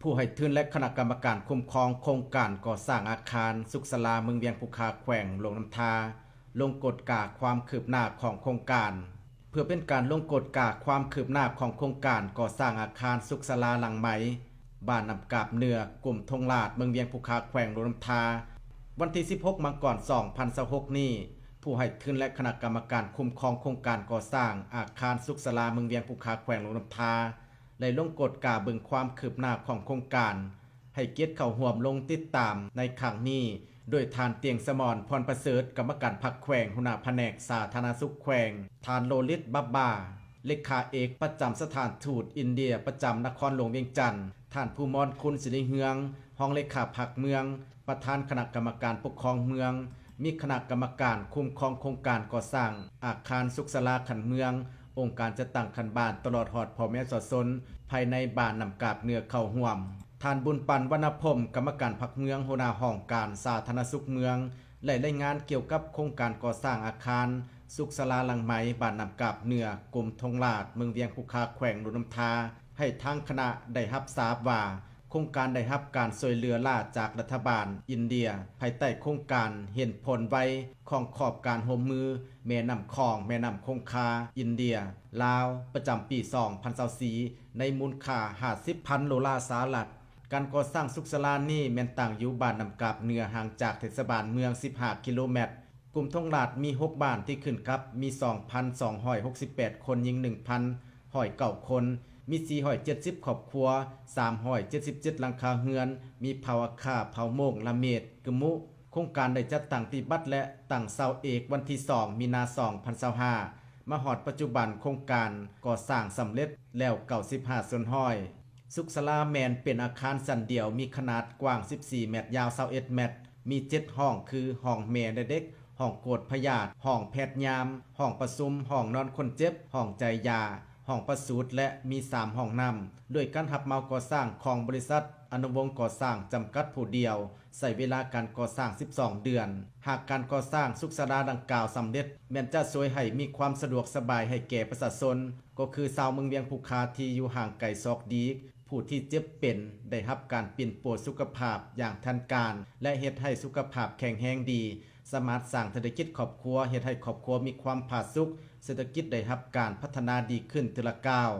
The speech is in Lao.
ຜູ້ໃຫ້ທຶນ ແລະ ຄະນະກຳມະການຄຸ້ມຄອງໂຄງການກໍ່ສ້າງອາຄານສຸກສາລາເມືອງວຽງພູຄາ ແຂວງຫຼວງນ້ຳທາ ລົງກວດກາຄວາມຄືບໜ້າຂອງໂຄງການ. ເພື່ອເປັນການລົງກວດກາຄວາມຄືບໜ້າຂອງໂຄງການກໍ່ສ້າງອາຄານສຸກສາລາຫຼັງໃໝ່ ບ້ານນ້ຳກາບເໜືອ ກຸ່ມທົ່ງລາດ ເມືອງວຽງພູຄາ ແຂວງຫຼວງນ້ຳທາ, ວັນທີສິບຫົກ ມັງກອນ ສອງພັນຊາວຫົກນີ້, ຜູ້ໃຫ້ທຶນ ແລະ ຄະນະກຳມະການຄຸ້ມຄອງໂຄງການກໍ່ສ້າງອາຄານສຸກສາລາເມືອງວຽງພູຄາ ແຂວງຫຼວງນ້ຳທາ ໄດ້ລົງກວດກາເບິ່ງຄວາມຄືບໜ້າຂອງໂຄງການ, ໃຫ້ກຽດເຂົ້າຮ່ວມລົງຕິດຕາມໃນຄັ້ງນີ້ ໂດຍທ່ານ ຕຽງສະໝອນ ພອນປະເສີດ ກຳມະການພັກແຂວງ, ຫົວໜ້າພະແນກສາທາລະນະສຸກແຂວງ, ທ່ານ ໂລລິດ ບັບບາ ເລຂາເອກປະຈຳສະຖານທູດອິນເດຍປະຈຳນະຄອນຫຼວງວຽງຈັນ, ທ່ານ ພູມອນ ຄຸນສິລິເຮືອງ ຮອງເລຂາພັກເມືອງ, ປະທານຄະນະກຳມະການປົກຄອງເມືອງ, ມີຄະນະກຳມະການຄຸ້ມຄອງໂຄງການກໍ່ສ້າງອາຄານສຸກສາລາຂັ້ນເມືອງ, ອົງການຈັດຕັ້ງຂັ້ນບ້ານ ຕະຫຼອດຮອດພໍ່ແມ່ປະຊາຊົນພາຍໃນບ້ານນ້ຳກາບເໜືອເຂົ້າຮ່ວມ. ທ່ານ ບຸນປັນ ວັນນະພົມ ກຳມະການພັກເມືອງ, ຫົວໜ້າຫ້ອງການສາທາລະນະສຸກເມືອງ ໄດ້ລາຍງານກ່ຽວກັບໂຄງການກໍ່ສ້າງອາຄານສຸກສາລາຫຼັງໃໝ່ ບ້ານນ້ຳກາບເໜືອ, ກຸ່ມທົ່ງລາດ, ເມືອງວຽງພູຄາ, ແຂວງຫຼວງນ້ຳທາ ໃຫ້ທາງຄະນະໄດ້ຮັບຊາບວ່າ ໂຄງການໄດ້ຮັບການຊ່ວຍເຫຼືອຫຼ້າຈາກລັດຖະບານອິນເດຍ ພາຍໃຕ້ໂຄງການເຫັນຜົນໄວຂອງຂອບການຮ່ວມມືແມ່ນ້ຳຂອງ, ແມ່ນ້ຳຄົງຄາ, ອິນເດຍ, ລາວ ປະຈຳປີສອງພັນຊາວສີ່ ໃນມູນຄ່າຫ້າສິບພັນໂດລາສະຫະລັດ. ການກໍ່ສ້າງສຸກສາລານີ້ແມ່ນຕັ້ງຢູ່ບ້ານນ້ຳກາບເໜືອ, ຫ່າງຈາກເທດສະບານເມືອງສິບຫ້າກິໂລແມັດ. ກຸ່ມທົ່ງລາດມີຫົກບ້ານທີ່ຂຶ້ນກັບ, ມີສອງພັນສອງຮ້ອຍຫົກສິບແປດຄົນ, ຍິງໜຶ່ງພັນຮ້ອຍເກົ້າຄົນ, ມີສີ່ຮ້ອຍເຈັດສິບຄອບຄົວ, ສາມຮ້ອຍເຈັດສິບເຈັດຫຼັງຄາເຮືອນ, ມີເຜົ່າອາຂ້າ, ເຜົ່າໂມ້ງ, ລະເມດ, ກຶມມຸ. ໂຄງການໄດ້ຈັດຕັ້ງປະຕິບັດ ແລະ ຕັ້ງເສົາເອກວັນທີສອງ ມີນາ ສອງພັນຊາວຫ້າ ມາຮອດປັດຈຸບັນ ໂຄງການກໍ່ສ້າງສຳເລັດແລ້ວເກົ້າສິບຫ້າສ່ວນຮ້ອຍ. ສຸກສາລາແມ່ນເປັນອາຄານຊັ້ນດຽວ ມີຂະໜາດກວ້າງສິບສີ່ແມັດ, ຍາວຊາວເອັດແມັດ, ມີເຈັດຫ້ອງ ຄື ຫ້ອງແມ່ ແລະ ເດັກ, ຫ້ອງກວດພະຍາດ, ຫ້ອງແພດຍາມ, ຫ້ອງປະຊຸມ, ຫ້ອງນອນຄົນເຈັບ, ຫ້ອງຈ່າຍຢາ, ຫ້ອງປະສູດ ແລະ ມີສາມຫ້ອງນ້ຳ, ດ້ວຍການຮັບເໝົາກໍ່ສ້າງຂອງບໍລິສັດອະນຸວົງກໍ່ສ້າງຈຳກັດຜູ້ດຽວ, ໃຊ້ເວລາການກໍ່ສ້າງສິບສອງເດືອນ. ຫາກການກໍ່ສ້າງສຸກສາລາດັ່ງກ່າວສຳເລັດ, ແມ່ນຈະຊ່ວຍໃຫ້ມີຄວາມສະດວກສະບາຍໃຫ້ແກ່ປະຊາຊົນ, ກໍຄືຊາວເມືອງວຽງພູຄາທີ່ຢູ່ຫ່າງໄກສອກຫຼີກ, ຜູ້ທີ່ເຈັບເປັນ ໄດ້ຮັບການປິ່ນປົວສຸຂະພາບຢ່າງທັນການ ແລະ ເຮັດໃຫ້ສຸຂະພາບແຂງແຮງດີ, ສາມາດສ້າງເສດຖະກິດຄອບຄົວ, ເຮັດໃຫ້ຄອບຄົວມີຄວາມຜາສຸກ, ເສດຖະກິດໄດ້ຮັບການພັດທະນາດີຂຶ້ນເທື່ອລະກ້າວ.